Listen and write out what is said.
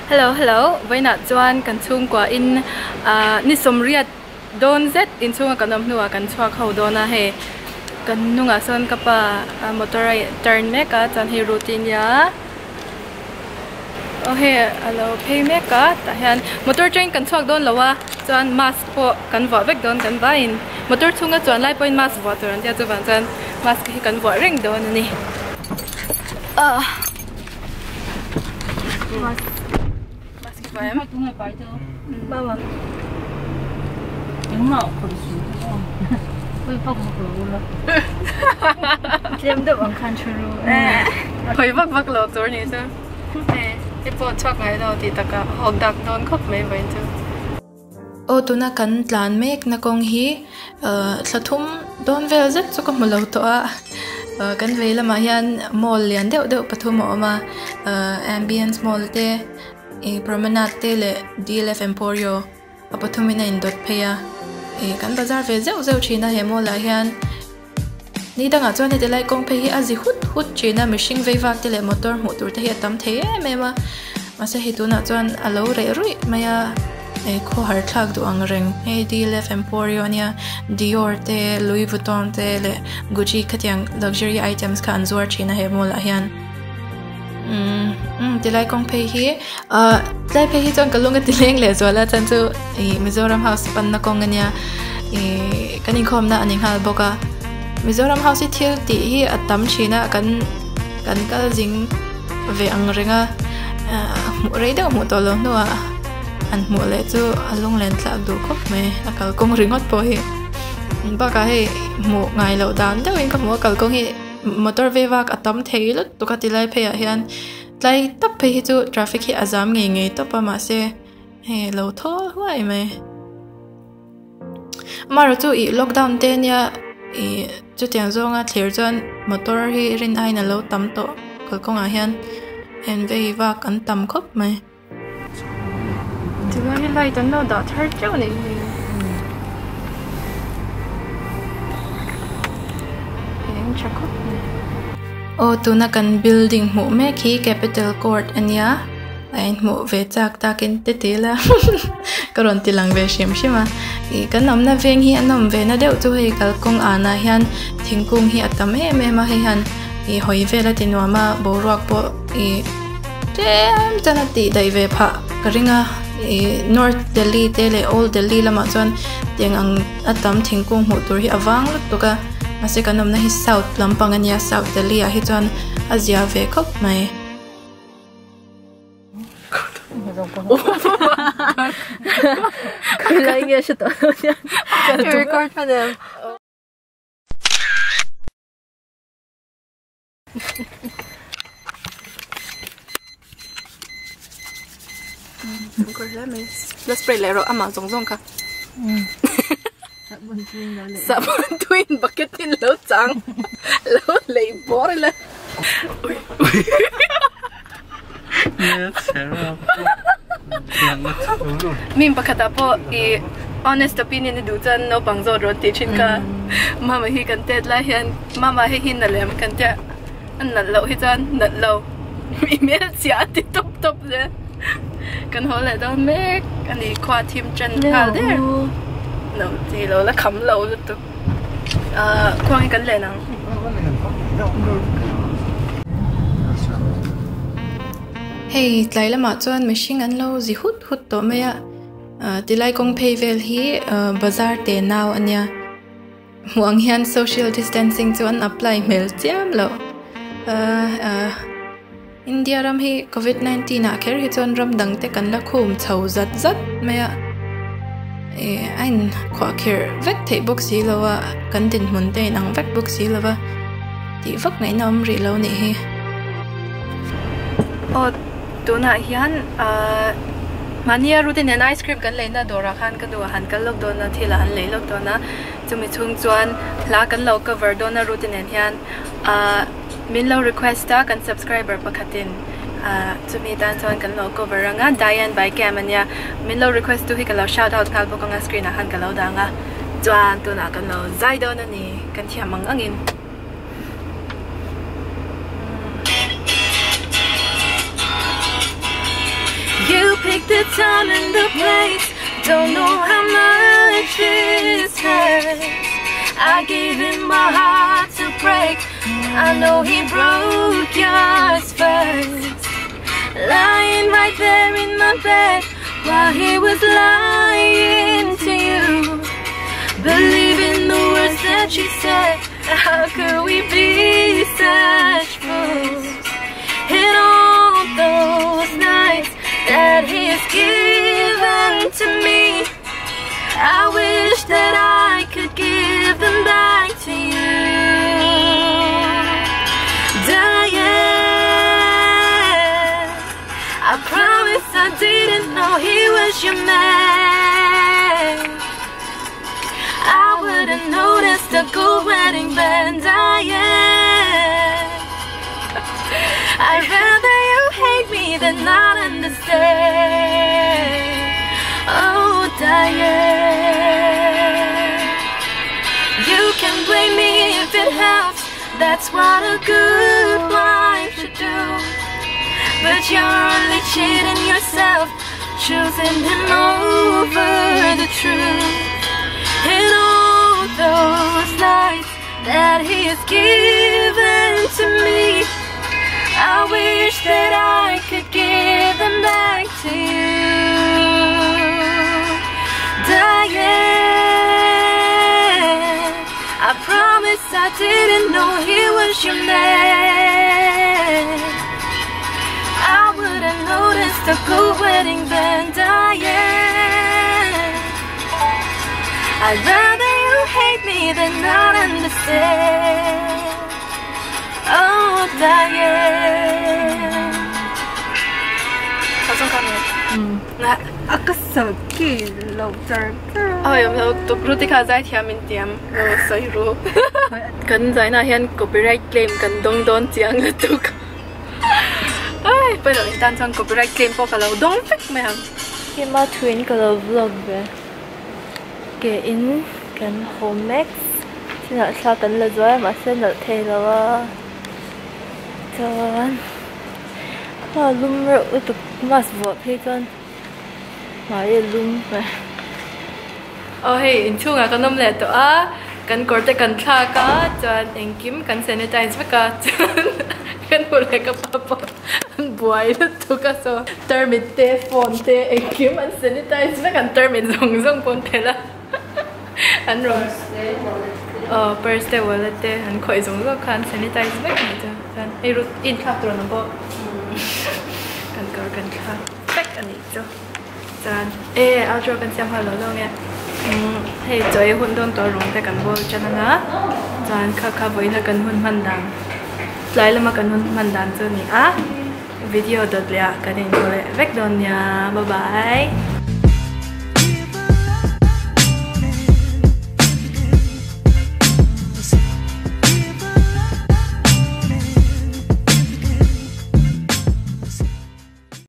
Hello hello vawiinah chuan kan chhungkua in ah ni sawmriat dawn zet inchhunga kan awm hnuah kan chhuak ho dawn a hei kan hnungah sawn ka pa motor a turn mek a chuan hei Ruth-i nia aw hei a lo phei mek a tah hian motor atangin kan chhuak dawn lo a chuan mask pawh kan vuah vek dawn kan vaiin motor chhunga chuan lai pawhin mask vuah tur an tia chuvang chuan mask hi kan vuah reng dawn a ni ah mask mask hi vuah em hawi vak vak lo tur ni chu hei pawh chhuak ngai lo tih takah hawk dak dawn khawp mai vawiin chu. Aw tuna kan tlan mek na kawng hi ahh thla thum dawn vel zet chu ka hmu lo tawh a ahh kan vei lamah hian mall lian deuh deuh pathum a awm a ahh ambience mall te ih promenade te leh D_L_F emporio a pathum in a indawt phei a ih kan bazar ve zeuh zeuh thin a he mall ah hian ni dangah chuan heti lai kawng phei hi a zi hut hut thin a mihring vei vak te leh motor hmuh tur te hi a tam thei em em a mahse hei tunah chuan a lo reh ruih mai a ih khawhar thlak duh ang reng hei D_L_F emporio ania Dior te Louis Vuitton te leh Gucci khatiang luxury items kha an zuar thin a he mall ah hian umm umm tilai kawng phei hi ah tlai phei hi chuan ka lung a ti leng leh zual a chuan chu ih Mizoram house panna kawng ania ih kan inkhawmna a ni nghal bawk a Mizoram house hi thil tih hi a tam thin a kan kan kal zing ve ang reng a ah hmuh rei deuh hmuh tawh loh hnuah an hmuh leh chu a lunglen tlak duh khawp mai a kalkawng ringawt pawh hi bakah hei hmuh ngai loh dan deuhin ka hmu a kalkawng hi. Motor vei vak a tam thei lutuk a tilai phei ah hian tlai tak phei hi chu traffic hi a zam ngei ngei tawp a mahse hei lo thawl huai mai amaherawh chu ih lockdown te ania ih chutiang zawnga thlir chuan motor hi rin aiin a lo tam tawh kalkawngah hian en vei vak an tam khawp mai. Tilai hi light an lo dah thar teuh a nih hi eng tha khawp mai. Aw tuna kan building hmuh mek hi capital court a nia a inhmuh ve chak takin te ti ila ka rawn ti lang ve hrim hrim a ih kan awmna veng hi a nawm ve na deuh chu hei kalkawng anah hian thingkung hi a tam em em a hei hian ih hawi vel a ti nuam a boruak pawh ih. Tlem chuan a tih daih ve phah ka ring a ih north Delhi te leh old Delhi lamah chuan tiang ang a tam thingkung hmuh tur hi a vang lutuk a mahse kan awmna hi south lampang a nia south Delhi ah hi chuan a zia ve khawp mai. La spray leh rawh amah zawng zawng kha sahbawn tuiin bucket in lo chang lo lei bawr ila min pakhat ah pawh ih honest opinion i duh chuan naupang zawt rawn tih thin kha mama hi kan tet lai hian mama hei hi nalh em kan tia a nalh loh hi chuan nalh lo i hmel chiah a ti tawp tawp zel kan haw leh dawn mek a ni khua thim tan nghal der lo ti lo la kham lo lutuk ahh khuang hi kan len ang. Hei tlai lamah chuan mihring an lo zi hut hut tawh mai a ah tilai kawng phei vel hi ah bazar te nau a nia. Hmuh ang hian social distancing chu an apply hmel chiam loh ahh ahh India ram hi covid 19 ah kher hi chuan ram dang te kan la khum chho zat zat mai a ih a in khuah kherh vek theih bawk si lo a kan dinhmun te a inang vek bawk si lo va tih vak ngaihna awm rih lo nih hi. Aw tunah hian ahh mahnia Ruth-i nen ice cream kan leina dawrah khan ka nu a han kal lawk dawn a thil a han lei lawk dawn a chumi chhung chuan hla kan lo cover dawn a Ruth-i nen hian ahh min lo request a kan subscriber pakhatin ahh chumi tan chuan kan lo cover ang a Diane by Cam ania min lo request tu hi ka lo shout out nghal bawk ang a screen ah khan ka lo dang a chuan tunah kan lo zai dawn a ni kan thiam ang angin. You time and the place. Don't know how much this hurts. I gave him my heart to break. I know he broke yours first. Lying right there in my bed while he was lying to you. Believing the words that you said. How could we be such fools? In all those nights that he's given to me, I wish that I could give them back to you. Diane, I promise I didn't know he was your man. I wouldn't notice the gold wedding band, Diane. I'd rather you hate me than not understand. Oh, Diane, you can blame me if it helps. That's what a good wife should do. But you're only cheating yourself, choosing him over the truth. And all those lies that he has given to me, I wish that I could give them back to you. Diane, I promise I didn't know he was your man. I wouldn't notice the gold wedding band, Diane. I'd rather you hate me than not understand. Oh, Diane. Kan zaina hian copyright claim kan dawng dawn chiang lutuk. Ai, pawilo in tan chuan copyright claim pawh ka lo dawng vek mai ang. Kima thuin ka lo vlog ve. Ke in kan haw mek. Chinah thla kan la zuai a mahse nalh thei lo a. Chuan kha lum reuh lutuk mask vuah phei chuan hmai a lum mai. Aw hei inchhungah kan awm leh tawh a, kan kawr te kan thlak a chuan engkim kan sanitize vek a chuan kan hmu leh ka pa pawh an buai lutuk a saw tarmit te phone te engkim an sanitize vek an tarmit zawng zawng pawh an phelh a an rawn aw purse te wallet te an khawih zawng zawng kha an sanitize vek a nih chu chuan hei inthlak tur an awm pawh kan kawr kan thlak vek a nih chu. Chuan e outro kan siam nghal lo lo nge umm hei chaw ei hun dawn tawh rawng te kan bawl tan anga chuan kha kha vawiina kan hun hman dan tlai lama kan hun hman dan chu a ni a video dawt leh ah kan inhmu leh vek dawn nia bye bye.